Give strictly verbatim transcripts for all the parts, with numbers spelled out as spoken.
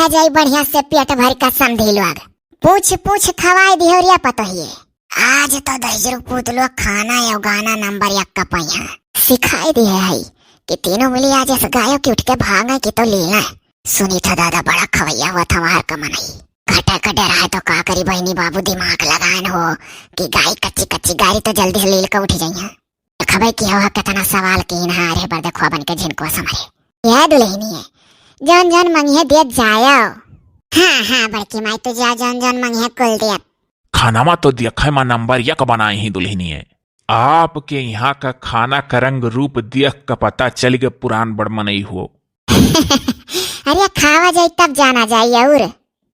आ जाई बढ़िया से पेट भर का समधी लोग। पूछ पूछ खवाए दिहो रे पतोहिए। आज तो दहिजरू पूत लोग खाना या गाना नंबर एक का पइहा। सिखाए दिहे है कि तीनों मिली आज इस गायो की उठ के भागे कि तो लीला। सुनी था दादा, बड़ा खवैया हुआ था वहार का मनई। घटे का डर है तो का करी बहिनी बाबू, दिमाग लगाएन हो कि गाय कच्ची कच्ची गारी तो जल्दी से लील के उठ जाइए। देखबे कि हवा कितना सवाल कीन है, अरे बर देखो बन के झिनको समरे। यह दुल्हनी है, जौन जौन मंगिए दिया जायो। हाँ, हाँ, बड़की माई तू जा, जौन जौन मंगिए कुल दिया। खानामा तो देखै मा नंबर एक बनाई ही दुल्हनी है। आपके यहाँ का खाना का रंग रूप देख का पता चल गए पुरान बड़ मनई हो। अरे खावा जाई तब जाना जाई और।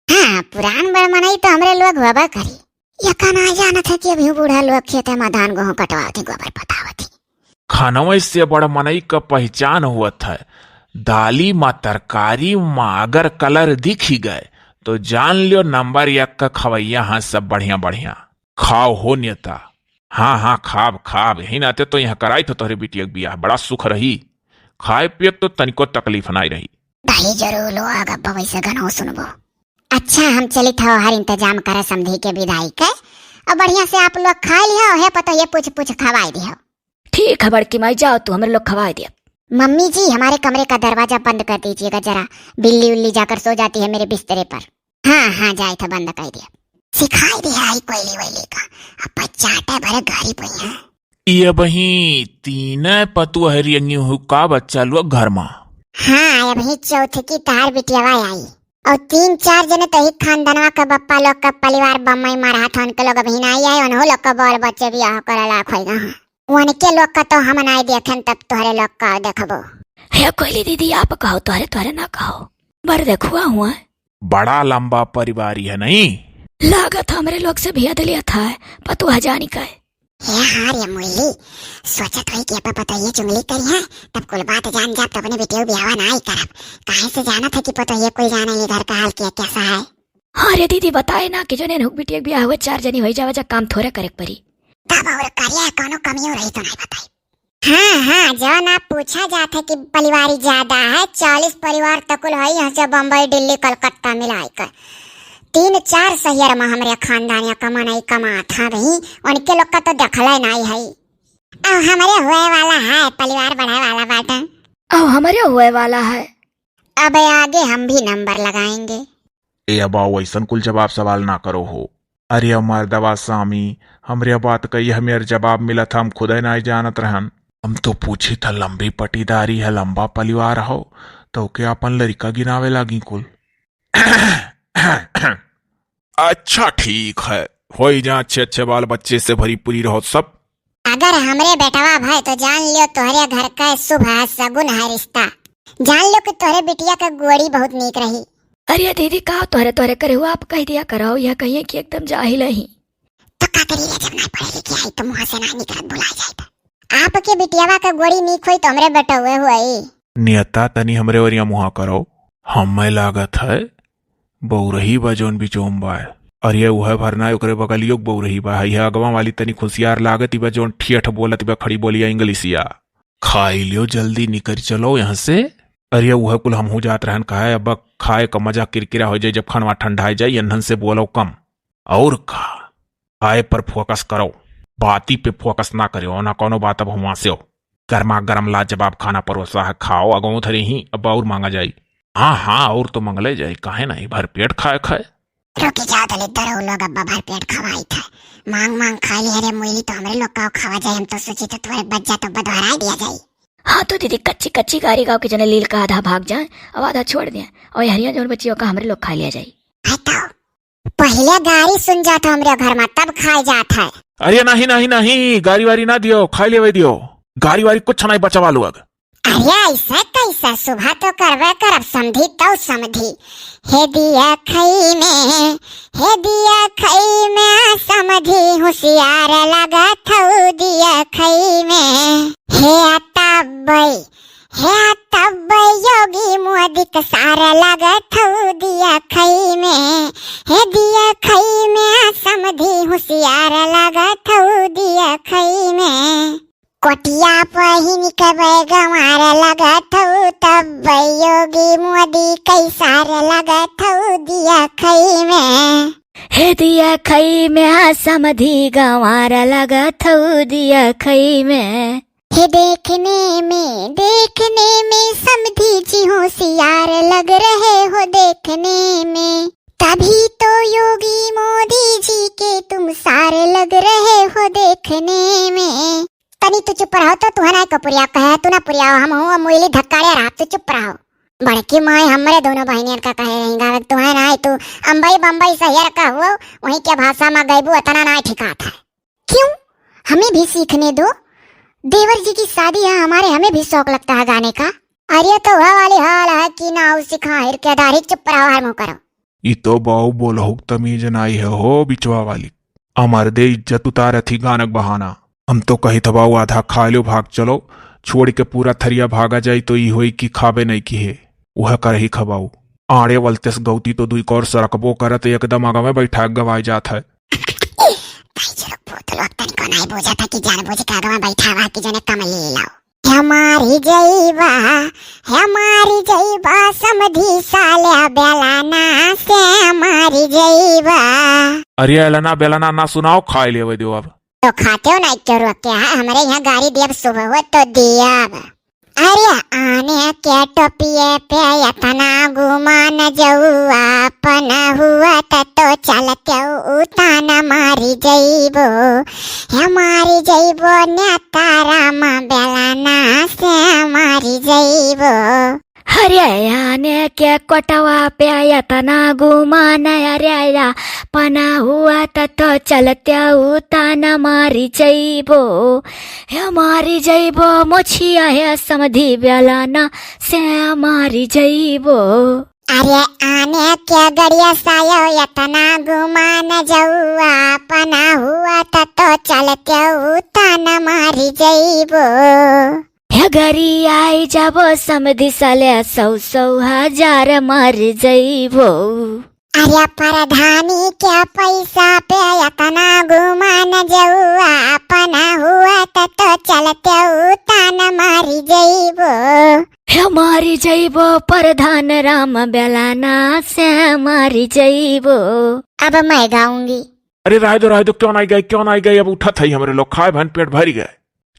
हाँ, पुरान बड़ मनई तो हमरे लोग होबा करी। ये का ना जानत है कि अभी बूढ़ा लोग खेते मा धान गेहूं कटवावत ही, गोबर पतावत ही। खानवे से बड़ मनई का पहचान होत है। दाली मा, तरकारी मा अगर कलर दिखी गए तो जान लियो नंबर एक का खवैया हाँ सब बढ़िया बढ़िया। खाओ हो नेता। हाँ, हाँ, खाब, खाब। यही नाते तो यहाँ कराई थो तोहरे बिटिया के बियाह, बड़ा सुख रही। खाए पिए तो तनिको तकलीफ नाई रही। दहिजरू लोग अब वैसे गनो सुनबो। अच्छा, हम चलित हव हर इंतजाम करे समधी के विदाई के, और बढ़िया से आप लोग खाए लिहो, हे पतोहिए पूछ पूछ खवाए दिहो। ठीक है बड़की माई, जाओ तू, हमरे लोग खवाए दिया। मम्मी जी, हमारे कमरे का दरवाजा बंद कर दीजिएगा जरा, बिल्ली उल्ली जाकर सो जाती है मेरे बिस्तरे पर। हाँ, हाँ, जाए था बंद कर दिया। सिखाई दिया आई कोयली वैली का, अब चाटे भरे गारी पइहा। ये बही तीन पतुआ हरियंगी हु का बच्चा लोग घर मा? हाँ, अबही चौथ की तार बिटियावा आई। और तीन चार जने तो ही खानदानवा के बप्पा लोग के परिवार बम्मई मा रहा था, उनके लोग अबही नाई आए, उन्हों लोग के बाल बच्चे बियाह करे लायक होई गए हैं। उनके लोग का तो हम नाई देखेन, तब तोहरे लोग का देखबो। हे कोयली दीदी, आप कहो, तोहरे, तोहरे ना कहो। बर देखुआ हुआ। बड़ा लंबा परिवार है नहीं? लागत हमरे लोग से भेद लिया था, पतुआ जानी का है। हे हाँ रे मुरली, सोचत होई कि अब पतोहिए चुंगली करी है, तब कुल बात जान जाब, तो अपने बिटिया बियाहवा ना ही करब। काहे से जानत है कि पतोहिए कुल जाने ये घर का हाल किया कैसा है। हाँ रे दीदी, बताए ना कि जो नेनहुक बिटिया के बियाह हुए, चार जनी होई जावे, जा काम थोड़े करे के परी। तब और करिया कोनो कमियों रही तो नहीं बताई। हाँ, हाँ, जौन आप पूछा जात है कि परिवारी ज्यादा है, चालीस परिवार तकुल है यहाँ से बम्बई, दिल्ली, कलकत्ता मिलाई कर। तीन चार शहर मा हमरे खानदानिया कमाना ही कमात है भाई, उनके लोग का तो देखले नाई है। अब हमरे हुए वाला है, परिवार बढ़े वाला बाटे। अब हमरे हुए वाला है। अब आगे हम भी नंबर लगाएंगे। ए अबा, वैसन कुल जवाब सवाल ना करो हो। अरे मर्दवा सामी, हमरे बात का यह मेर जवाब मिलत है, हम खुदे नाई जानत रहन। हम तो पूछी था, लंबी पटीदारी है, लंबा परिवार हो, तो के अपन लड़का गिनावे लागी कुल। अच्छा ठीक है, होई जा अच्छे अच्छे बाल बच्चे से भरी पूरी रहो सब। अगर हमरे बेटवा भय तो जान लियो तोहरे घर का शुभ है, सगुन है रिश्ता। जान लियो कि तोहरे बिटिया का गोड़ी बहुत नीक रही। अरे दीदी, का तोहरे, तोहरे करे हुआ आप कह दिया करो, यह कहिए कि एकदम जाहिल ही। तो का करी रे, जब ना पढ़े लिखे आई तो मुँह से ना निकलत, भुला जाए तो। आपके बिटियावा का गोड़ी नीक होई तो हमरे बेटवे हुई। नेता तनी हमरे ओरिया मुँहा करो, हमें लागत है बउरही बा जौन बिचोम बा। अरे उहे भर ना, ओकरे बगलियो के बउरही बा। है अगवा वाली तनी खुशियार लागत बा जौन ठेठ बोलत बा खड़ी बोलिया इंग्लिशिया। खाई लियो, जल्दी निकर चलो यहाँ से। अरे उहे कुल हमहू जात रहन, कहे अब खाए का मजा किरकिरा हो जाए, जब खानवा ठंडाए जाए, एन्हन से बोलो कम। और का, खाए पर फोकस करो, बाती पे फोकस ना करो ना कौनो बात। अब हुआ से हो, गर्मा गर्म लाजवाब खाना परोसा है, खाओ अगो धरे ही, अब और मांगा जाई। हाँ हाँ, और तो मंगले जाई, काहे नहीं, भर पेट खाए खाए। रुकी जाओ दलिद्दर, उ लोग अब्बा भर पेट खवाई था, मांग मांग खा लिया रे मुइली, तो हमरे लोग का खावा जाए, हम तो सोची तो तोहरे बच्चा तो बदहराए दिया जाई। हाँ तो दीदी, कच्ची कच्ची गारी गाँव के जने लील का आधा भाग जाए, अब आधा छोड़ दिया, और हरिया जौन बची ओका हमरे लोग खा लिया जाई। है तो पहिले गारी सुन जात हमरे घर में, तब खाए जात है। अरे नहीं नहीं नहीं, गारी वारी ना दियो, खाई लेवे दियो, गारी वारी कुछ नहीं बचवा लोग। अरे ऐसा कैसा, सुबह तो करबे करब समधी तौ समधी। हे दिया खई में, हे दिया खई में समधी, होशियार लागत हौ दिया खई में। हे अतब्बई, हे तब योगी मोदिक सार लागत हौ दिया खई में, हे दिया खई में समधी, होशियार लागत हौ दिया खई में। कोटिया पहिन के बैगमार लगत हऊ, तब योगी मोदी कैसार लगत हऊ दिया खई में। हे दिया खई में, हाँ समधी गंवार लगत हऊ दिया खई में। हे देखने में, देखने में समधी जी होशियार लग रहे हो देखने में। तभी तो योगी मोदी जी के तुम सार लग रहे हो देखने में। तनी तू चुप रहो तो, तुहरा ना को पुरिया कहे, तू ना पुरियाओ, हम हो मुइली धक्काड़े रहा, तू चुप रहो। बड़की माई हमरे दोनों बहिनियन का कहे रही गावे, तुहे ना आई तू अम्बई बम्बई सहियर का हुआ, वहीं के भाषा में गैबू, अतना ना ठिकात है। क्यों, हमें भी सीखने दो। देवर जी की शादी है हमारे, हमें भी शौक लगता है गाने का। अरे तो वह वाली हाल है कि ना सिखा हिर के दाढ़ी, चुप रहो, हर मुंह करो। ई तो बाऊ बोलहुक तमीज नाई है हो बिचवा वाली। अमर दे इज्जत उतारत ही गानक बहाना। हम तो कही था बाऊ आधा खा लो भाग चलो, छोड़ के पूरा थरिया भागा जाई तो ई होई कि खाबे नहीं की है। वह करही खबाऊ। आड़े वलतेस गौती तो दुई कौर सरकबो करत एकदम आगा में बैठा गवाई जात है। भाई चलो भूत लोग तनिको नहीं बूझा था कि जानबूझ के आगा में बैठा हुआ कि जने कम ले लाओ। हमारी जइबा, हमारी जइबा, समधी साल्या बेलाना से हमारी जइबा। अरे एलना बेलना ना सुनाओ, खाए लेवे दो अब। तो खाते हो ना, क्यों रोक के? हाँ, हमरे यहाँ गाड़ी दियब, सुबह हो तो दियब। अरे आने के टोपिए पे इतना गुमान जउआ अपन हुआ त तो चलते उतान मारी जइबो। हे मारी जइबो नेता राम बेलाना से मारी जइबो। हरियाने के कोटवा पे इतना गुमान हरिया पना हुआ त तो चलते उतान मारी जइबो। हे मारी जइबो मोछिया हे समधी बेलाना से मारी जइबो। अरे आने के गड़िया सायो इतना गुमान जउआ पना हुआ त तो चलते उतान मारी जइबो। हे गरी आई जाबो समधी साले सौ सौ हजार मर जइबो। अरे प्रधानी के पैसा पे इतना गुमान जउआ पना हुआ त तो चलते उतान मारी जइबो। हे मारी जइबो प्रधान राम बेलाना से मारी जइबो। अब मैं गाऊंगी। अरे रह दो, रह दो, क्यों नहीं गए, क्यों नहीं गए, अब उठत है हमरे लोग, खाए भन पेट भर गए।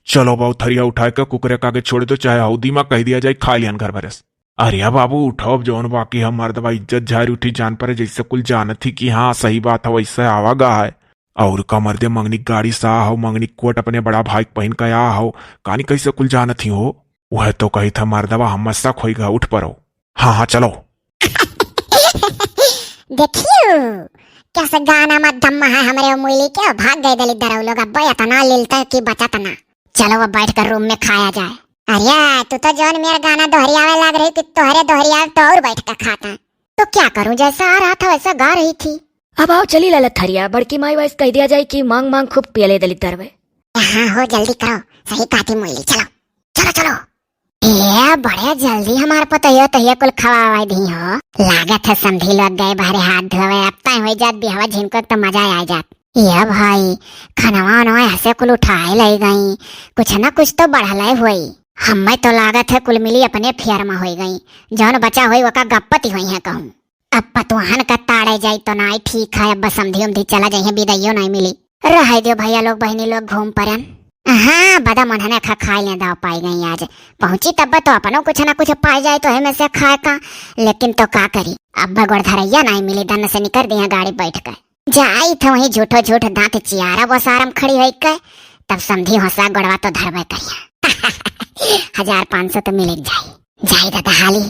चलो बाऊ, थरिया उठाए के कुकरे के आगे छोड़ दो, चाहे हौदी मा कह दिया जाए, खा लियन घर भरे से। अरे बाबू उठो, अब जौन बाकी है मर्दवा इज्जत झारी उठी जान परे, जैसे कुल जानत ही कि हाँ सही बात है, वैसे आवा गा है। और का मर्दे, मंगनी गाड़ी सा हो, मंगनी कोट अपने बड़ा भाई के पहिन के आ हो, कानी कैसे कुल जानत ही हो? वह तो कही था मर्दवा, हम शक होई गा, उठ परो। हाँ हाँ चलो। देखियो कैसे गाना मा दम्मा है हमरे मुइली के, भाग गए दलित दरऊ लोग, अब इतना लिलता कि बचत ना। चलो अब बैठ कर रूम में खाया जाए। अरे तू तो जौन मेर गाना दोहरियावे लाग रही कि तोहरे दोहरियावे तो और बैठ के खाता। तो क्या करूं, जैसा आ रहा था वैसा गा रही थी। अब आओ चली लाला थरिया, बड़की माई वाइस कह दिया जाए कि मांग मांग खूब पियले दलित दरवे। हाँ हो जल्दी करो, सही कहती मुइली, चलो चलो चलो। ए बड़े जल्दी हमार पतोहियो तोहियो कुल खवावा दी हो। लागत है समधी लोग गए बहरे हाथ धोवे, अब तय हो जात बिहवा झिनको तो मजा आ जात। ए भाई, खनवा वनवा हसे कुल उठाए ले गई, कुछ ना कुछ तो बढ़ले होई। हमें तो लागत है कुल मिली अपने फेर में होई गई, जौन बचा होई ओका गप्पती होई है कहूँ। अब पतवाहन का ताड़े जाई तो नाई ठीक है, अब समधी उमधी चला जाई है, बिदाइयो नाई मिली। रह दियो भैया लोग बहिनी लोग घूम परन। हाँ बदा मनहने खा खाई ले दाव पाई गई आज। पहुँची तब तो अपनो कुछ ना कुछ पाई जाए तो हमें से खाए का, लेकिन तो का करी, अब गोड़ धरैया नाई मिली, दन से निकर दिया गाड़ी बैठ के। जाई थे वहीं झूठो झूठ दांत चियारा वो सारम खड़ी होई के, तब समधी हंसा गोड़वा तो धरबे करिया। हजार पाँच सौ तो मिल जाई। जाई दादा हाली।